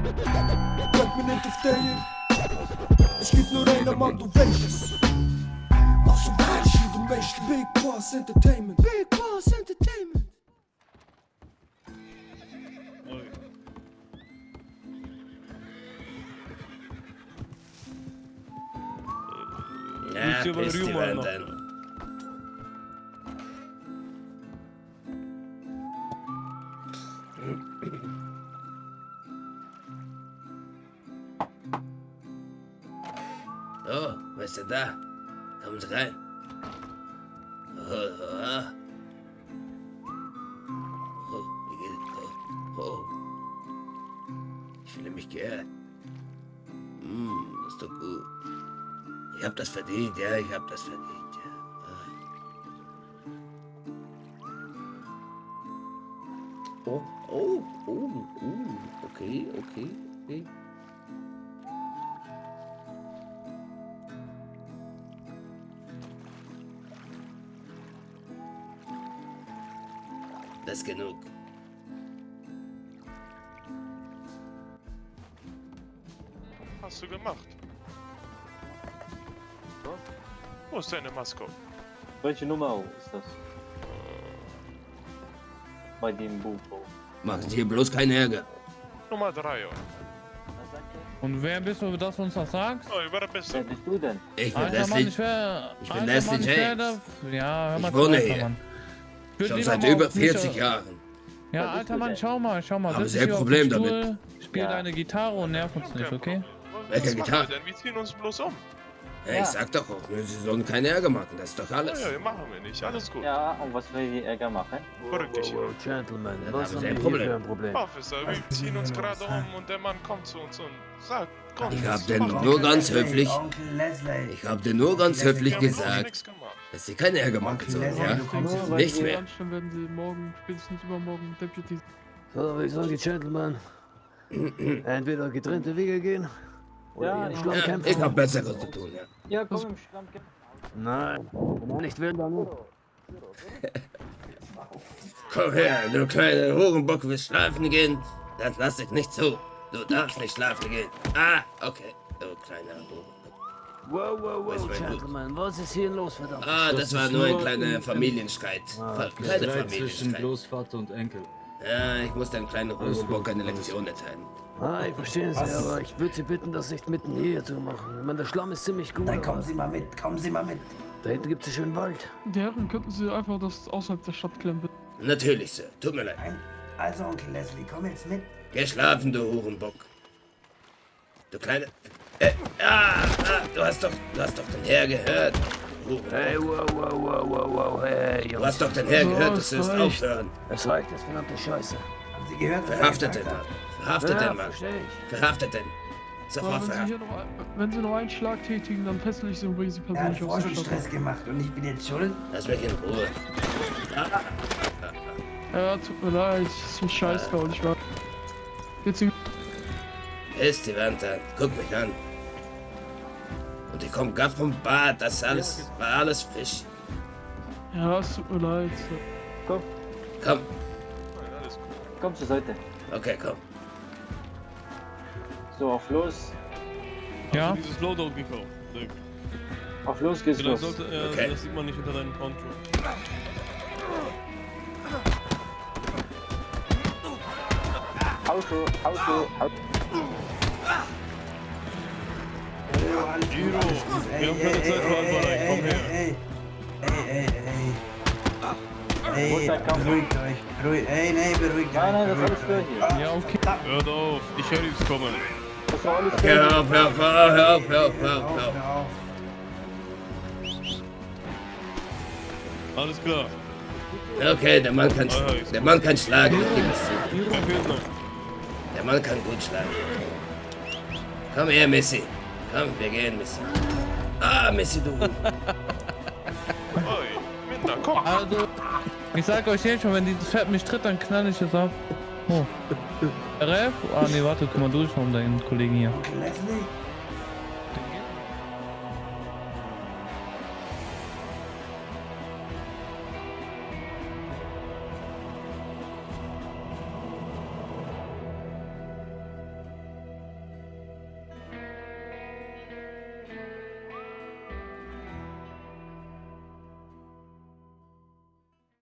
Nicht auf der. Es gibt nur einer Mann, du welches. Aus dem Beispiel, du möchtest Big Bas Entertainment. Big Bas Entertainment. Ja, piss die Wand an. Oh, wer ist denn da? Kommen Sie rein. Wie geht's? Oh. Ich fühle mich geehrt. Das ist doch gut. Ich hab das verdient, ja, ich hab das verdient, ja. Okay. Das ist genug. Hast du gemacht? Wo ist deine Maske? Welche Nummer ist das? Bei dem Buch. Machen Sie hier bloß keinen Ärger. Nummer 3. Und wer bist du, dass du uns das sagst? Oh, wer bist Wer du? bist du denn? Ich bin Alter Mann, Lesley. Ich bin Alter Lesley Mann, James. Ja, hör mal Ich wohne zu, hier. Alter Mann. Schon seit über 40 Jahren. Ja, alter Mann, schau mal. Haben Setz Sie ein dich auf Problem den Stuhl, damit? Spiel deine Gitarre und nerv uns nicht, okay? Welche Gitarre? Denn? Wir ziehen uns bloß um. Ja, ich sag doch auch, Sie sollen keine Ärger machen, das ist doch alles. Ja, machen wir nicht. Alles gut. Ja, und was will die Ärger machen? Beruhig dich. Gentlemen, Dann was haben haben Sie ein wir Problem. hier für ein Problem? Officer, wir ziehen uns gerade um und der Mann kommt zu uns und sagt, komm. Ich hab den nur ganz höflich. Onkel Lesley. Ich hab dir nur ganz höflich Wir haben gesagt, nichts gemacht. dass Sie keine Ärger machen sollen, ja? Nur Nichts mehr. Dann werden sie morgen, spätestens übermorgen, Deputy. So, wie soll die Gentlemen entweder getrennte Wege gehen oder Ja, ihren ja. Schlamm Ja, kämpfen? ich hab Besseres zu tun, ja. Ja, komm im Schlamm. Nein, wenn er nicht will, dann nicht. Komm her, du kleiner Hurenbock, willst schlafen gehen? Das lass ich nicht zu. Du darfst nicht schlafen gehen. Ah, okay. Du kleiner Hurenbock. Wow, Ist mein Hut. Gentlemen, was ist hier los, verdammt? Ah, das war nur ein kleiner Familienstreit. Kleiner zwischen Familienstreit. Großvater und Enkel. Ja, ich muss deinem kleinen Hurenbock eine Lektion erteilen. Ah, ich verstehe Sie, aber ich würde Sie bitten, das nicht mitten hier zu machen. Ich meine, der Schlamm ist ziemlich gut. Dann aber kommen Sie mal mit, kommen Sie mal mit. Da hinten gibt es einen schönen Wald. Die Herren, könnten sie einfach das außerhalb der Stadt klemmen, bitte? Natürlich, Sir. Tut mir leid. Also, Onkel Lesley, komm jetzt mit. Geh schlafen, du Hurenbock. Du kleine... du hast doch den Herr gehört. Hey, wow, hey, Du Jungs. hast doch den Herr gehört, du das sollst reicht. aufhören. Es reicht, das verdammte Scheiße. Haben Sie gehört, was er Verhaftet den gesagt Mann. hat? Verhaftet den Mann. verstehe ich. Verhaftet den. Aber Sofort wenn sie, verhaftet. wenn sie noch einen Schlag tätigen, dann fessel ich sie und bringe sie Er hat persönlich aus vorher der schon Stadt. Stress gemacht und ich bin jetzt schuld. Lass mich in Ruhe. Ja, tut mir leid, das ist ein Scheißkerl, ich war... Jetzt Ist die Wand an. Guck mich an. Und ich komm grad vom Bad. Das alles war alles frisch. Ja, es tut mir leid. Komm, Komm. Nein, alles gut. komm zur Seite. Okay, komm. So, auf los. Ja? Dieses Loadout gekauft. Auf los geht's Vielleicht los. sollte er, Okay. das sieht man nicht unter deinem Konto. Auto. Giro, wir haben keine Zeit für Anwalt, komm her. Beruhigt euch. Beruhigt Nein, euch. das ist alles für hier. Ja, okay. Hört auf, die Sheriffs kommen. Das ist alles Okay, für hör auf. Hör auf. Alles klar. Okay, der Mann kann schlagen. Ich gebe es zu. Wer fehlt noch? Der Mann kann gut schlagen. Komm her, Missy. Komm, wir gehen, Missy. Ah, Missy, du. Oi, Minder, komm. Also, ich sag euch jetzt schon, wenn dieses Pferd mich tritt, dann knall ich es ab. Oh. Ref? Ah, nee, warte, guck mal durch von deinen Kollegen hier. Onkel Lesley?